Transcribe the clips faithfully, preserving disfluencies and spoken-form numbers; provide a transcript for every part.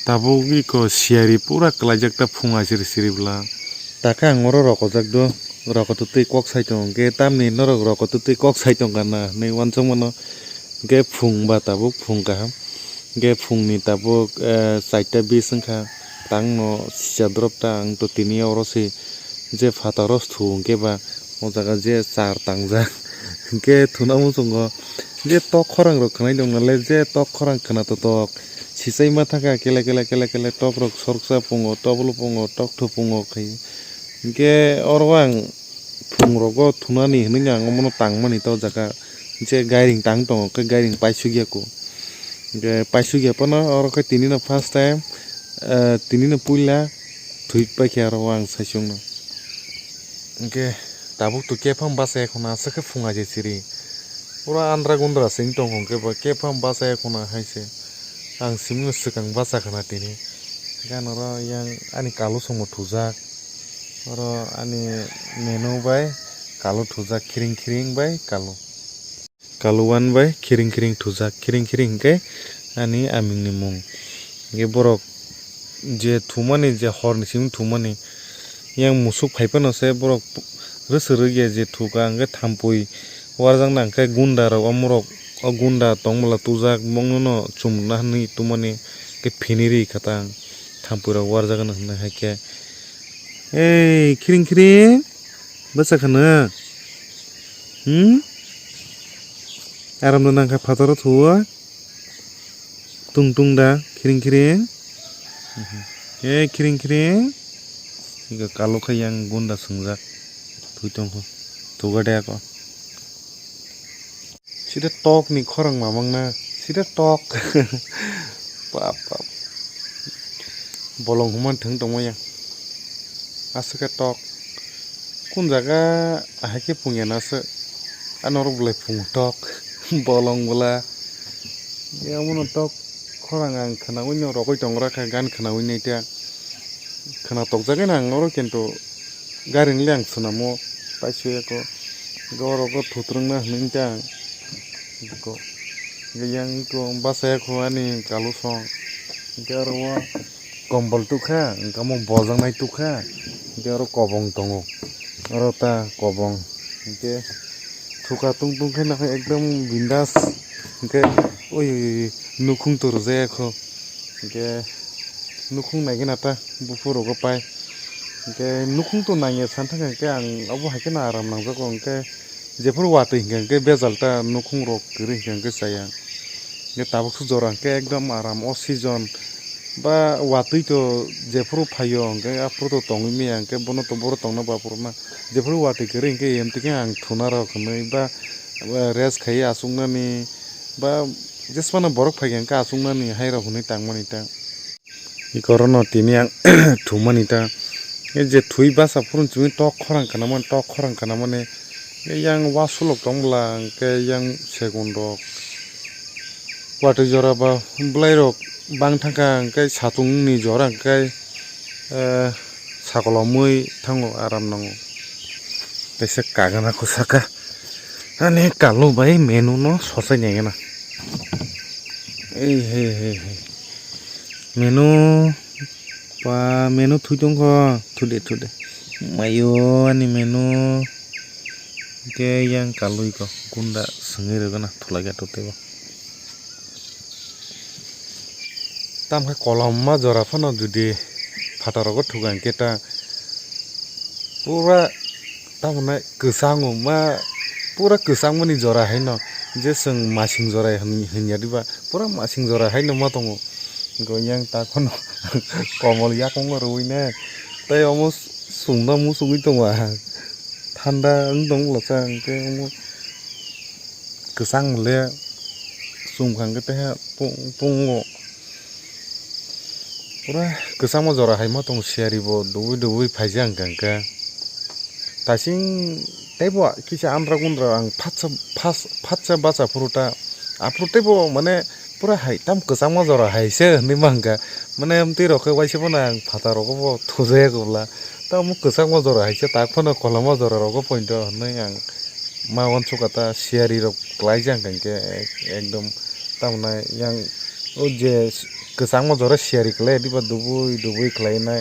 Tabuk iko siyari pura kwlaijak ta phung asiri siri bwla. Taka ang oro rokojak do, rokoto twi kok sai tongo, hwnkhe tamni norok rokoto twi kok sai tongkha na hinwi uansukmano. Hwnkhe phung ba tabuk phung kaham, hwnkhe phungni tabuk, eh, chaita bis wngkha, tangno sisa drop ta ang to tini oro se je phataro thu hwnkhe ba o jaga je char tangjak. Hwnkhe thuna muchungo je tok khorang rok khwnai tong nalai, je tok khorang khwna totok sisai ma thangkha kele kele kele kele tok rok sorksa pungo, tobolo pungo, tok thu pungo khai. Hwnkhe oro ang phung rogo thunani hinwi ang omono tangmani to jaga je gairing tang tongo, khe gairing paisuk ya ko. Hwnkhe paisuk ya phano oro khe tini no first time, eh, tini no puila thwi paikha oro ang saichung no. Hwnkhe tabuk to kephang bachaya khuna aswk khe phunga je siri. Pura andra gundra se wng tong hwnkhe bo kephang bachaya khuna hai se. Ang simino swkang bacha khna tini. Hwnkhe ano oro yang ani kalu songo thujak. Oro ani menu bai kalu thujak, khiring khiring bai kalu. Kalu one bai khiring khiring thujak, khiring khiring hwnkhe ani amingni mung. Hwnkhe borok je thumani, je horni simi thumani, yang musuk phai phano se borok rwswk rwgya je thuka hwnkhe thampui warjakna hwnkhe gunda rok omorok o gunda tongmwla tujak bongnono chumrwna hinwi tubumani hwnkhe phini ri kha tang thampui rok warjak hinwi hai khe. Ei khiring khiring. Bwsa khana? Hmm? Aram no nangkha phataro thuo. Tung tung da khiring khiring. Eh khiring khiring. Ega kalo khe yang gunda swngjak. Thui tongkho. Thuga de ako. Sida tok ni khorang mamang na. Sida tok. Bap bap. Bolong human thwng tongma yang. Aswk khe tok. Kun jaga ahai khe pungya na se. Ano rok belai phungo tok. Bolong bwla. Yamono tok khorang ang khwnaui no rogoi tong rakha gan khwnaui nai ta. Khwna tokjagwi no ang oro kintu gari ni le ang swnamo paisuyako. Oro go thutrwngna hinwi ta ang. Eko. Yang eko bachaya kho ani kalu song. Hwnkhe oro o kombol tukha, hwnkhe omo bojaknai tukha. Hwnkhe oro kobong tongo. Oro ta kobong. Hwnkhe thuka tung tung khe nokha ekdom bindas. Hwnkhe oi, oi, oi, nukhung to rwjaya kho. Hwnkhe nukhung naigwna ta buphuru rwgo pai. Hwnkhe nukhung to nangya san thangkha hwnkhe ang obo hai kheno aram nangjago. Hwnkhe jephuru watwi hinkha hwnkhe bejal ta nukhung rok kwrwi hinkha hwnkhe chaya. Hwnkhe tabuk suk jora hwnkhe ekdom aram o season ba watwi to jephuru phaio hwnkhe aphuru to tongwi manya hwnkhe bono to boro tongna baphuru na. Jephuru watwi kwrwi hwnkhe emtwi khe ang thuna rok hinwi ba, ba rest khaiwi achuknani ba jesmano borok phaikha hwnkhe achuknani hai rok hinwi tangmani ta. Eko oro no tini ang thumani ta. E je thwi basa phuru chumui tok khorang kana mani, tok khorang kana mani. E yang wasulok tong bwla hwnkhe yang segun rok. Watwi jora ba bwlai rok bang thangkha hwnkhe satung ni jora hwnkhe, eh, sakolomwi thango aram nango. Kaisa kagana kho saka. Ani kalu bai menu no sochai nai gana. Ei he he he. Menu pa menu thwi tongkho. Thude thude. Mayo ani menu. Hwnkhe yang kalui ko gunda swngwi rwgana thulai ya to teibo. Tamkhe kolomma jora phano jodi phataro go thuga hwnkhe ta pura tamoni kwchango ma pura kwchangmani jora haino je chwng masing jora hin-, hinya diba pura masing jora haino ma tongo. Hwnkhe yang ta phano komol yakungo rwui ne tei omo sungno musungwi tongo ang. Thanda wng tong bwlasa hwnkhe omo kwchang le chumkha hwnkhe teha pung-, pungo. Pura kwchangma jora hai ma tongo siyari bo dubui dubui phaijak hwnkha hwnkhe. Taising teibo kisa andra gundra ang phatsa, phas-, phatsa bacha phuru ta. Aphuru teibo mane pura hai tam kwchangma jora hai se hinwi ma hwnkha. Mane amtwi rok khe waisa phano ang phataro bo thujaya kwbla. Tamo kwchangma jora hai se tak phano koloma jora rogo poito hinwi ang ma uansukha ta siyari rok klaijak hwnkha hwnkhe ek-, ekdom tamoni yang o je kwchangma jora siyari khlai diba dubui dubui khlainai.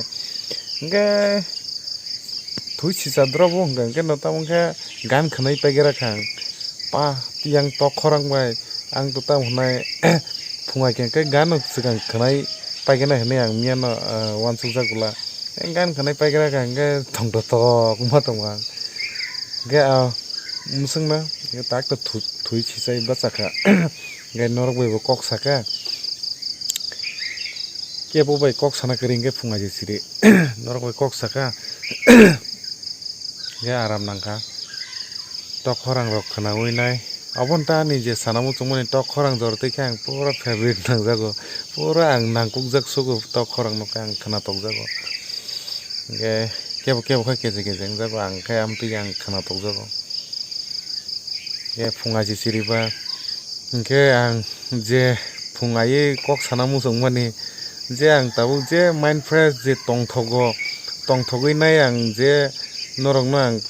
Hwnkhe thwi sisa drop o hwnkha hwnkhe no tamo khe gan khwnai paigra kha ang. Pa tiyang tok khorang bai ang to tamo hwnai phungai khe hwnkhe gan no swkang khwnai paigena hwnwi ang miyano, ah, uansukjak bwla. Gan khwnai paigra kha hwnkhe thongthok ma tongkha. Hwnkhe, ah, mwswkno tak to thu-, thwi sisai bachakha. Hwnkhe norok bai bo kok sakha. Kebo bai kok sana kwrwi hwnkhe phungai je siri. Norok bai kok sakha. Hwnkhe aram nangkha. Tok khorang rok khwnawi nai. Obo wngkha ani je sana muchungmani tok khorang jor twi khe ang pura favorite nangjago. Pura ang nangkukjak sugo tok khorang no khe ang khwna tokjago. Hwnkhe kebo kebo khe keje keje wngjago, ang khe amtwi ang khwna tokjago. Hwnkhe phungai je siriba. Hwnkhe ang je phungai kok sana muchungmani, je ang tabuk je mind fresh je tongthogo, tongthogwi nai ang je norokno ang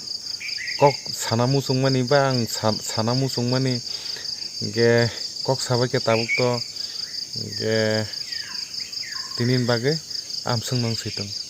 kok sana muchungmani ba ang sa-, sana muchungmani, hwnkhe kok sabai khe tabuk to, hwnkhe tini bagwi amswk nang swi tong.